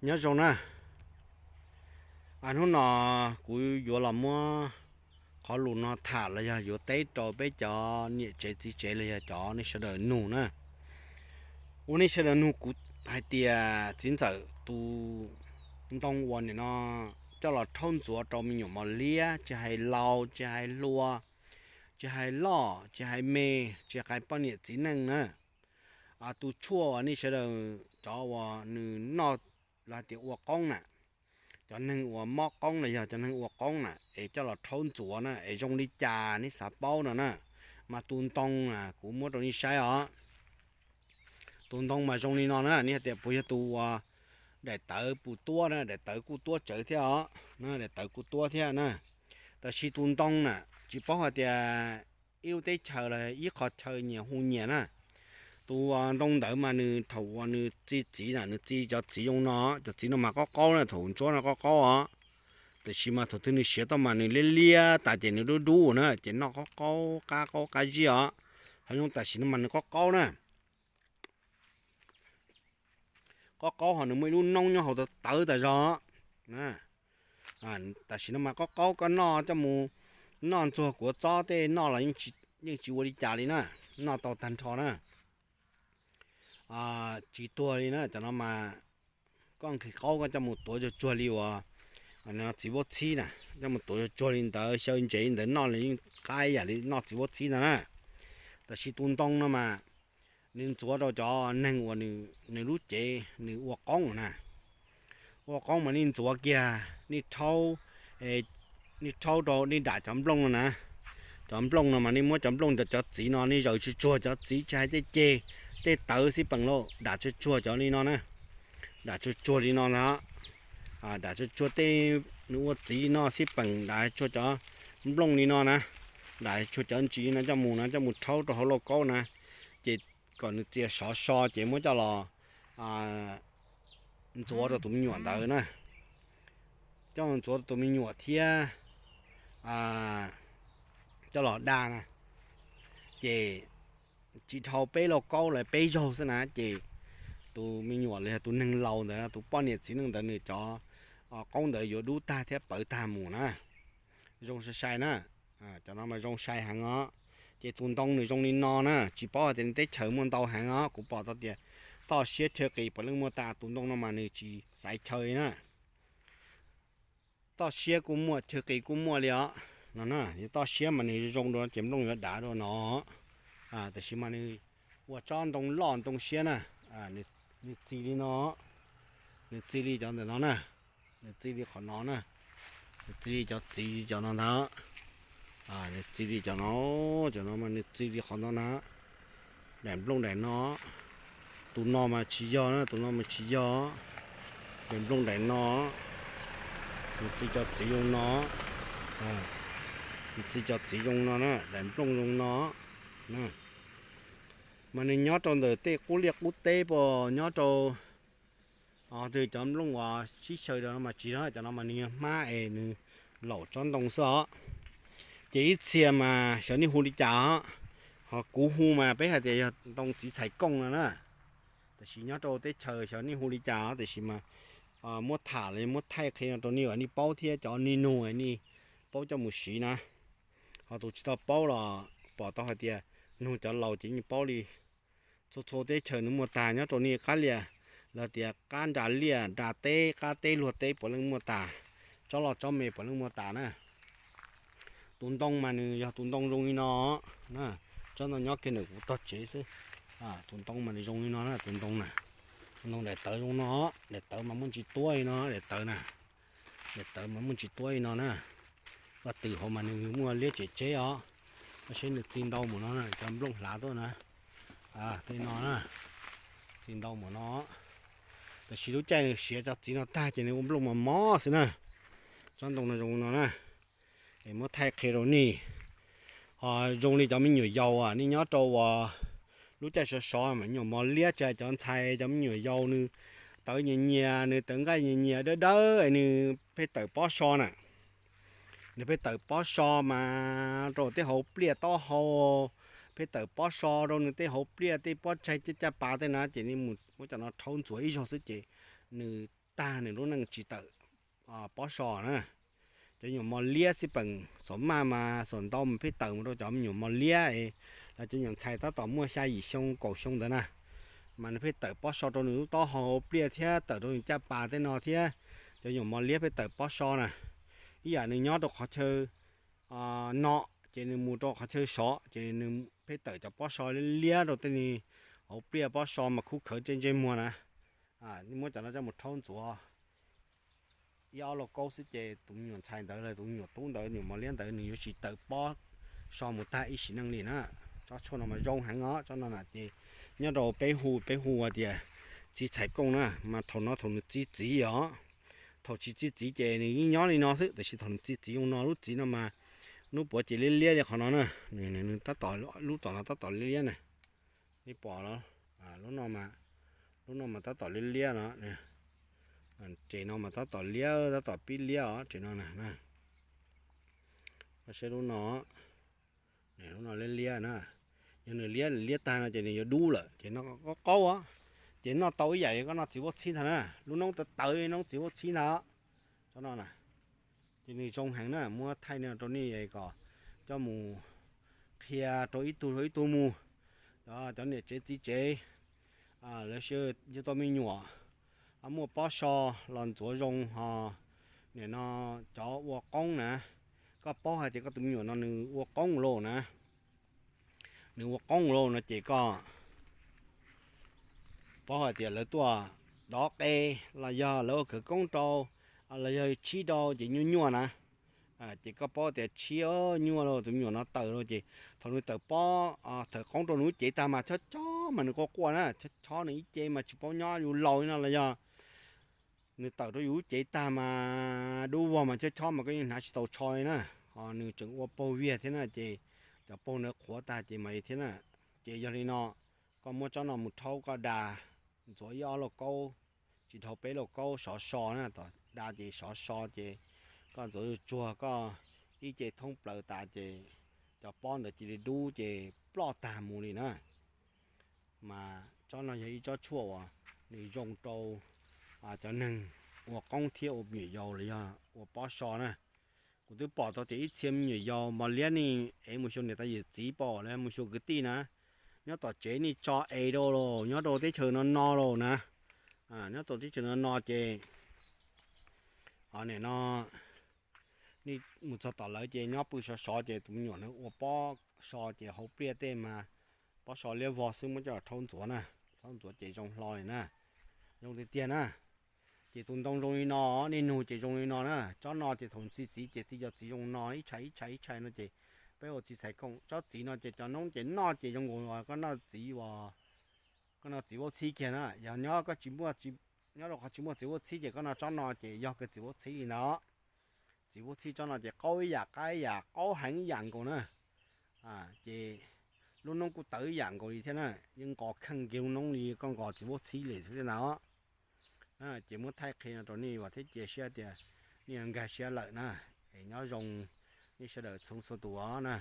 Nyob zoo na, hnub no kuv yuav los muab qhov lus no tham los yog yuav teb rau peb cov niam tsev txiv tsev los yog cov nej sawv daws nug na. Ua nej sawv daws nug kuv hais tias txiv ntxawm tus ntoo uas nim no coj los rhaub ntxuav rau me nyuam mos liab, tsis hais laus tsis hais hluas, tsis hais loj tsis hais me, tsis hais poj niam txiv neej na, tus tshuaj uas nej sawv daws cov uas nws noj los hais tias ua qoob na, cov neeg uas mob qoob los yog cov neeg ua qoob na es coj los rhaub ntxuav na es zoo li cas nej xav paub no na, mas tus ntoo na kuv muab rau nej saib os. Tus ntoo mas zoo li no na, nej hais tias puas yog tus uas daim tawv puas tuab na, daim tawv kuj tuab tsawv thiab os, daim tawv kuj tuab thiab na. Tab sis tus ntoo na tsis paub hais tias ib lub teb chaws los ib qho chaw nyias hu nyias na. Tus ntoo ntawd mas nws thaum uas nws txi txiv na, nws txi cov txiv zoo no, cov txiv no mas qaub qaub na, thaum ntsuab no qaub qaub os. Tab sis mas thaum twg nws siav tau mas nws liab liab tas ces nws dub dub na, ces noj qaub qaub qab qaub qab zib os. Ho zoo tam sim no mas nws qaub qaub na, qaub qaub ho nws muaj ib lub noob nyob hauv tawv tawv tas zog. Tam sim no mas qaub qaub, koj noj coj mus noj ntxuag kuav txob tej noj los yeej tsis ua li cas li na, noj tau tag nrho na, tsis tuag li na. Cov no mas koj nqhis qaub koj coj mus tuav tsuag tsuag li uas txiv vaub txhib na, coj mus tuav tsuag tsuag li ntawd xyaw ntsev li ntawd noj los yeej qab ib yam li noj txiv vaub txhib ntag na. Tab sis tus ntoo no mas nws ntxuav rau cov neeg uas nws lub cev nws ua qoob na. Ua qoob mas nej ntxuav kiag, nej rhaub, nej rhaub rau, nej dam cov nplooj no na. Cov nplooj no mas nej muab cov nplooj cov, cov txiv no nej zaws tsuag tsuag cov txiv, tsis hais tej ceg, tej tawv xib peem lauj, dam tsuag tsuag cov li no na. Dam tsuag tsuag li no ntag. Dam tsuag tsuag tej nws ua txiv li no xib peem, dam tsuag cov nplooj li no na, dam tsuag cov ntsis li no coj mus na, coj mus rhaub rau hauv lauj kaub na, ces kom nws txias sov so ces muab coj los ntxuav rau tus me nyuam ntawd na. Coj ntxuav rau tus me nyuam thiab coj los da na, ces tsis dhau peb lauj kaub los peb zaug xwb na, ces tus me nyuam los yog tus neeg laus ntawd, tus poj niam txiv neej ntawd nws cov qaub ntawd yuav dub tag thiab pawv tag mus na. Zoo sai sai na. Cov no mas zoo sai heev os. Ces tus ntoo nws zoo li no na, tsis paub hais tias nws teb chaws muaj ntau heev os, kuv pom tau tias toj siab chaw qis puav leej muaj tas. Tus ntoo no mas nws tsis xaiv chaw li na. Toj siab kuj muaj, chaw qis kuj muaj li os no na. Toj siab mas nws zoo dua ces nplooj yuav dav dua no. Tab sis mas nws ua tsob ntoo loj ntoo siab na. Nws txi li no, nws txi li cov ntawm no na, nws txi li qhov no na, nws txi li cov txiv cov no ntag. Nws txi li cov no, cov no mas nws txi li qhov no na. Daim nplooj daim no, tus no mas tsis yog na, tus no mas tsis yog. Daim nplooj daim no, nws txi cov txiv zoo no, nws txi cov txiv zoo no na, daim nplooj zoo no. Mas nws nyob rau ntawm tej qub liaj qub teb puas nyob rau twg cov nplooj uas sib xyaw rau no mas tsis, cov no mas nws yog hmab es nws laum tsob ntoo xwb os. Ces ib txhia mas xyov nej hu li cas os, ho kuv hu mas peb hais tias yog ntoo txiv txhais kooj no na. Tab sis nyob rau teb chaws xyov nej hu li cas os, tab sis mas muab tham los muab thaij qhia no rau nej kom nej paub thiab cov nej nug nej paub coj mus siv na. Ho tus tsis tau paub los pom tau hais tias nug cov laus ces yeej paub li. Txhua txhua teb chaws nws muaj tag, nyob rau nej qab liaj, lawv tias qab nra liaj nra teb, qab teb luag teb puav leej muaj tag, tsob loj tsob me puav leej muaj tas na. Tus ntoo mas nws yog tus ntoo zoo li no na, tsob ntoo nyob kiag ntawm kuv tog tsev xwb. Tus ntoo mas nws zoo li no na, tus ntoo na, tus ntoo daim tawv zoo no, daim tawv mas muaj ntsis tuab li no, daim tawv na, daim tawv mas muaj ntsis tuab li no na. Koj tws hauv mas nws muaj liab tsev tseb os. Koj saib nws txi ntau mus no na, cov nplooj hlav tuaj na, tej no na, txi ntau mus no. Tab sis lub caij nws siav cov txiv no tag ces nws ua nplooj mos mos xwb na. Tsob ntoo no zoo no na, es muab thaij qhia rau nej. Ho zoo li cov me nyuam yaus nej nyob rau uas lub caij sov sov me nyuam mos liab tsis hais cov ntxhais, cov me nyuam yaus nws tawv nyias nyias, nws tawv nqaij nyias nyias dawb dawb es nws pheej tawm pob so na. Nws pheej tawm pob so mas rau tej hauv pliaj taub hau, pheej tawm pob so rau nws tej hauv pliaj tej pob tsaig caj caj pas tej na, ces nej mus muab cov no rhaub ntxuav ib zaug xwb ces nws tag nws lub neej tsis tawm pob so na. Cov me nyuam mos liab xij peem xuam maj mas xuam ntau mas pheej tawm mus rau cov me nyuam mos liab es, los cov me nyuam ntxhais tab tom muaj xya yim xyoo kaum xyoo ntawd na, mas nws pheej tawm pob so rau nws lub taub hau pliaj thiab tawm rau nws caj pas tej no thiab. Cov me nyuam mos liab pheej tawm pob so na, ib yam nws nyob rau qhov chaw no ces nws mus rau qhov chaw sov ces nws pheej tawm cov pob so liab liab rau tej ni hauv pliaj, pob so mas khuj khawv tej ntsej muag na. Muab cov no coj mus rhaub ntxuav ib ob lauj kaub xwb ces tus me nyuam ntxhais ntawd los tus me nyuam tub ntawd, nyuam mos liab ntawd nws yuav tsis tawm pob so mus tag ib sim neej li na. Tsob tshuaj no mas zoo heev os, tsob no na ces nyob rau peb hu, peb hu tias txiv txhais kooj na, mas thaum no thaum nws txi txiv os. Thaum tsis txi txiv ces nws yeej nyob li no xwb, tiam sis thaum nws txi txiv zoo no, lub txiv no mas hnub puav ces liab liab li qhov no na. Nws tab tom, lub tom no tab tom liab liab na. Nej pom lub no, lub no mas tab tom liab liab no. Tes no mas tab tom liab, tab tom pib liab os, tes no na. Koj saib lub no, lub no liab liab na. Yog nws liab liab tag no ces nws yuav dub lawm ces noj qaub qaub os. Ces noj tau ib yam li koj noj txiv vaub txhib ntag na, lub noob tawv tawv li noob txiv vaub txhib ntag. Tsob no na, ces nws zoo heev na, muab thaij no rau nej kom coj mus qhia rau ib tug ib tug mus. Cov niam tsev txiv tsev, lawv yug tau me nyuam, muaj pob so los ntxuav zoo ho. Nim no cov ua qoob na, koj paub hais tias koj tus me nyuam no nws ua qoob lauj na, nws ua qoob lauj no ces koj paub hais tias lawv tuaj dov qe los yog lawv ua khawv koob rau, los yog tshib rau ces nyuaj nyuaj na. Ces koj paub tias tshib nyuaj lauj, tus me nyuam no tawm lauj ces thaum nws tawm pob, tawm qoob rau nws lub cev tag mas chob chob mas nws quaj quaj na, chob chob nws ib ce mas tsis paub nyob yus laus li no los yog nws tawm rau yus lub cev tag mas dub vog mas chob chob mas koj yeej hnav tsis tau tsho li na. Ho nws tseem ua paug viag thiab na, ces cov paug ntawd qhuav tag ces mas thiab na. Ces yog li no, koj muab tsob no mus rhaub koj da ntxuav ib ob lauj kaub, tsis dhau peb lauj kaub sov so na, tom da ces sov so ces koj ntxuav tsuag tsuag koj ib ce thoob plaws tas ces cov pob ntawd cia li dub ces ploj tag mus li na. Mas tsob no yog ib tsob tshuaj uas nws zoo rau cov neeg ua qoob thiab ua me nyuam yaus los yog ua pob so na. Kuv twb pom tau tias ib txhia me nyuam yaus mos liab ne es mus xyuas niam tais yawm txiv pom los mus xyuas kwv tij na, nyob tom tsev ne tso es rau los nyob rau teb chaws no no los na. Nyob rau teb chaws no no ces nim no nej mus txog tom lawv ces nyob pw sov sov ces tus me nyuam ntawd ua pob so ces hauv pliaj tej mas pob so liab vog xwb, muab coj los rhaub ntxuav na, rhaub ntxuav ces zoo hlo li na, zoo tiag tiag na. Ces tus ntoo zoo li no, nej nug ces zoo li no na. Tsob no ces thaum txi txiv ces txi cov txiv zoo no ib tshais ib tshais ib tshais no ces peb ua txiv txhais kooj. Tsob txiv no ces cov noob ces noj ces zoo nkaus koj noj txiv, koj noj txiv vaub txhib kiag na. Yog nyob koj tsis muaj, nyob rau qhov tsis muaj txiv vaub txhib ces koj noj tsob no ces yog kawg txiv vaub txhib li ntawd. Txiv vaub txhib tsob no ces qaub ib yam qab ib yam, qaub heev ib yam nkaus na. Ces lub noob kuj tawv ib yam nkaus li thiab na, yeej nqos kheej kiag lub noob li koj nqos txiv vaub txhib li xwb thiab ntag. Ces muab thaij qhia no rau nej thiab cia siab tias nej yuav nkag siab lawm na. Es nyob zoo nej sawv daws txhua txhua tus os na.